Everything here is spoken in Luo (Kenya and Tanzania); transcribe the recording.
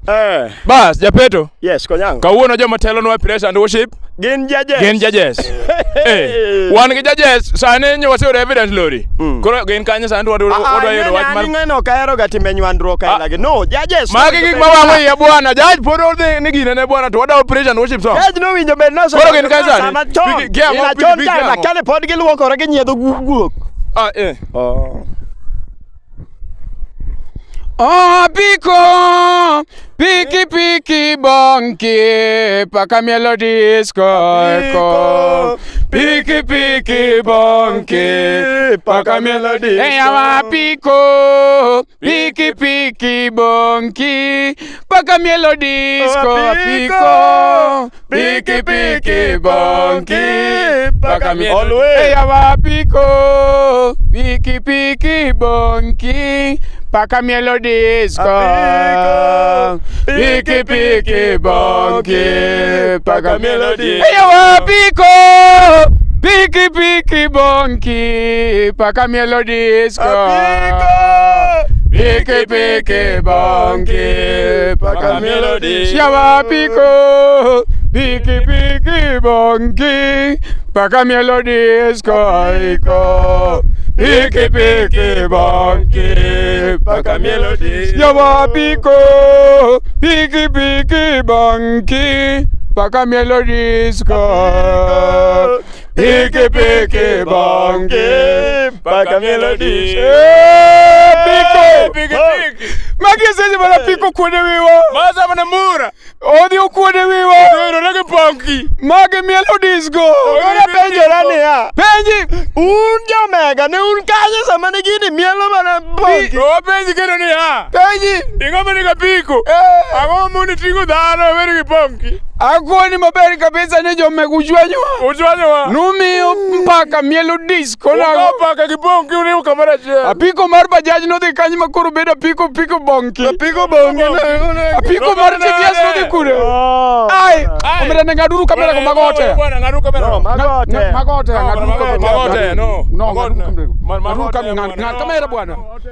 Eh. Bas, Japeto. Yes, Konyango. Kawuono joma telonwa praise and worship Gin judges. gin judges. Eh, wan gi judges sani nyo waseyudo evidence lori. Koro gin kanyo sani wadwa wadwa yudo wach mar Ing'eno ok ahero ga timbe nywandruok aila gi. No, judges. Magi gik ma wang'o iya bwana. Judge pod odhi ni gine ne bwana to wadwa praise and worship song. Judge nowinjo bed no Koro gin kae sani. Sama chon. Piki- gi ang'o, Ina piki- chon piki cha ang'o? lakini pod giluokore ginyiedho guok. Ah, eh. Oh. Apiko, piki piki bonki, paka mielo disco eko. Piki piki bonki, paka mielo disco. Hey, apiko, piki piki bonki, paka mielo disco apiko. Piki piki bonki, paka mielo. Always. Hey, apiko, piki piki bonki, paka mielo disco. Apiko, Piki piki bonki, paka mielo disco. Hey, apiko, piki piki bonki, paka mielo disco. Apiko, Piki piki bonki, paka mielo disco. Siawa piko, piki piki bonki, paka mielo disco iko. Piki piki bonki, Paka mielo disco. Siawa piko, piki piki bonki, paka mielo disco. Piki piki bonki, Paka mielo disco. Eh, piko. Piki piki. Magi seche mana piko kuonde wiwa. Masa mana mura. Odhi okuode wiwa. Oyudore gi bonki. Magi mielo disco. Koro apenjora niya, Penji. un jomega ne un kanye sama ne gini mielo mana bongi? To wapenji kendo niya. Penji. Ing'o ma nigi apiko? Ang'o mamoni ting'o dhano bedo gi bonki? Akoni maber kabisa ni jomego uchwanyowa. Uchwanyowa. Numiyo mpaka mielo disco Ukawo nago. paka gi bonki uriwo kamoro achiel. Apiko mar bajaj nodhi kanyo ma koro bedo apiko piko bonki. Apiko bongi ne. Apiko mar TVS nodhi kure. Oh. Ai, Ai. omera ne ng'aduru kamera go mago ote. Bwana, ng'aduru kamera No, go. mago ote. Mago ote, No, ng'aduru mago kamera. ote, no. No, Mago ng'aduru ote. kamera. Ma- mago Ng'aduru ote, kam- bwana. ng'ad kamera bwana. Ote.